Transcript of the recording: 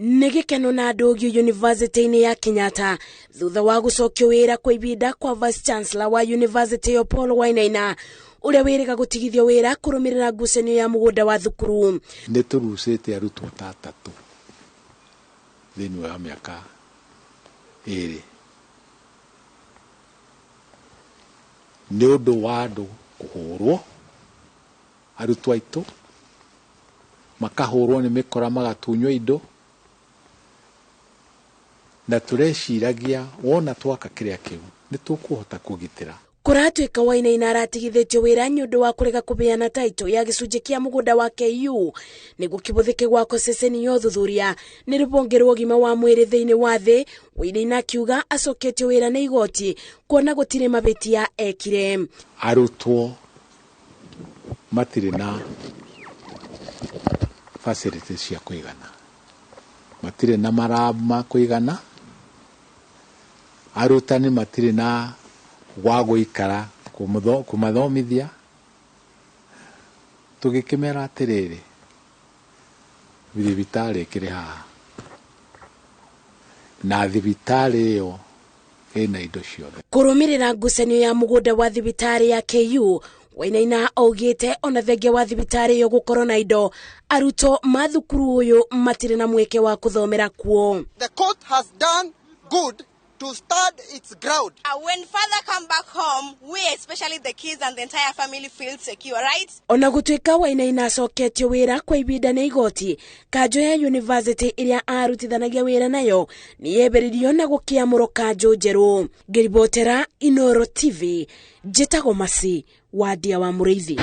Nĩ gĩkeno na ndũgio yunivasĩtĩ-inĩ ya Kenyatta thutha wa gũcokio wĩra kwa ibinda kwa Vice Chancellor wa yunivasĩtĩ ĩyo Paul Wainaina, ũrĩa wĩrĩga gũtigithio wĩra kũrũmĩrĩra ngucanio ya mũgũnda wa thukuru. Nĩ tũrucĩte arutwo ta atatũ thĩinĩ wa mĩaka 2 nĩ ũndũ wa andũ kũhũrwo, arutwo aitũ makahũrwo nĩ mĩkora, magatunywo indo, na tũreciragia wona twaka kĩrĩa kĩu nĩ tũkũhota kũgitĩra. Kũratuĩka Wainaina aratigithĩtio wĩra nĩ ũndũ wa kũrega kũbeana taito ya gĩcunjĩ kĩa mũgũnda wa KU nĩguo kĩbũthĩke gwakwo ceceni ya ũthuthuria nĩ rũhonge rwa ũgima wa mwĩrĩ thĩinĩ wa thĩ. Wainaina akiuga acoketio wĩra nĩ igoti kuona gũtirĩ mabĩtia ekire. Arutwo matirĩ na facilities cia kũigana, matirĩ na marabu ma kũigana, arutani matirĩ na gwa gũikara kũmathomithia. Tũgĩkĩmera atĩrĩrĩ, thibitarĩ ĩkĩrĩ haha na thibitarĩ ĩyo ĩna indo ciothe. Kũrũmĩrĩra ngucanio ya mũgũnda wa thibitarĩ ya KU, Wainaina augĩte ona thengia wa thibitarĩ ĩyo gũkorwo na indo, arutwo ma thukuru ũyũ matirĩ na mweke wa kũthomera kuo. The court has done good to stand its ground. When father come back home, we, especially the kids and the entire family, feel secure, right? Ona gũtuĩka Wainaina acoketio wĩra kwa ibinda nĩ igoti, kanjũ ya university ĩrĩa arutithanagia wĩra nayo nĩ yemberirio na gũkĩamũrwo kanjũ njerũ. Ngĩribotera Inooro TV, njĩtagwo Masi Wadia wa Mũrĩithi.